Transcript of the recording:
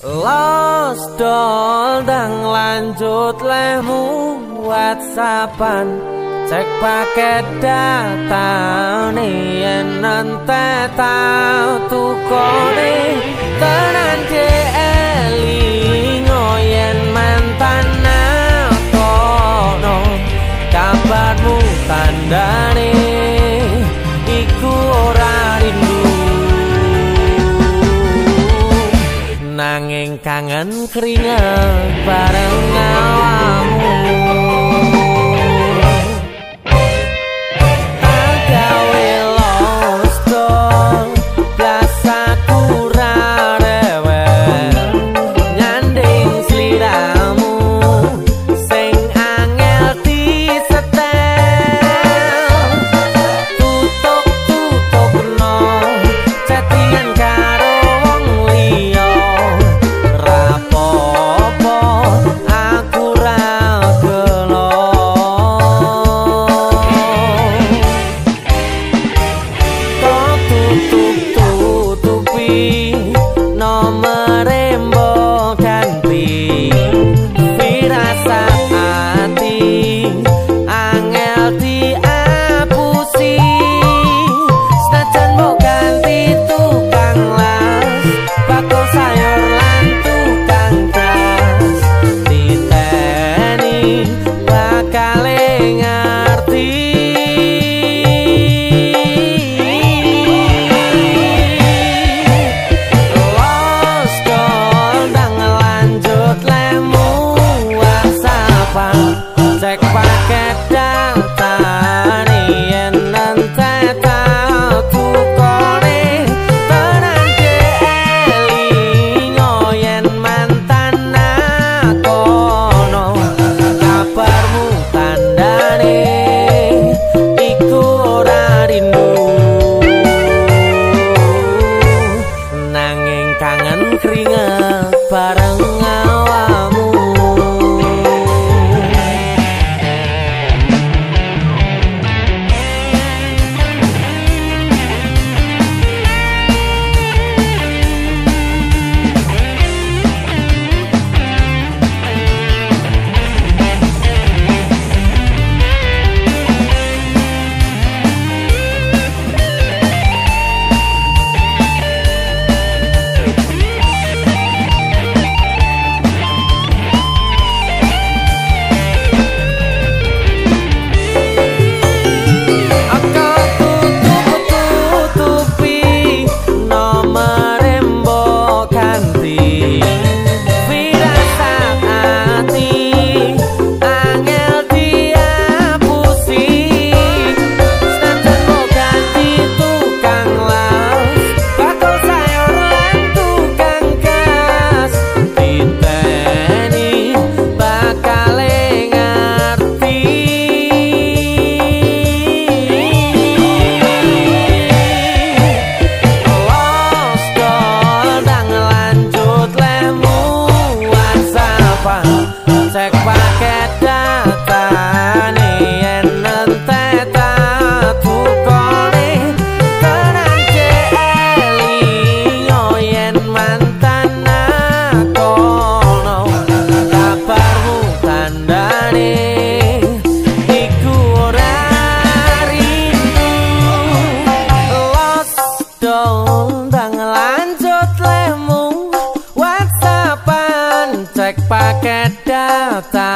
Los dol dang lanjut lehmu whatsappan, cek paket data nih yen entek tau tukone tenan elingo yen mantan nakono kabarmu tandane iku ora rindu nanging kangen keringet bareng awamu. Gawe los dol blas aku ra rewel nyanding sliramu sing angel disetel tutuk-tutukno chattingan karo wong liya rapopo aku ra gelo. Tutup-tutupi nomere mbok ganti firasat ati angel diapusi senajan mbok ganti tukang las bakul sayur lan tukang gas diteni bakale ngerti. Los dol ndang lanjut lehmu whatsappan cek paket data yen entek tau tukone tenan elingo yen mantan nakono kabarmu tandane iku ora rindu nanging kangen keringet bareng awamu. Tutup-tutupi nomere mbok ganti firasat ati angel diapusi senajan mbok ganti tukang las bakul sayur lan tukang gas diteni bakale ngerti. Los dol ndang lanjut lehmu whatsappan cek paket data yen entek tau tukone tenan elingo yen mantan nakono kabarmu tandane iku ora rindu. Los dol ndang lanjut lehmu whatsappan cek paket data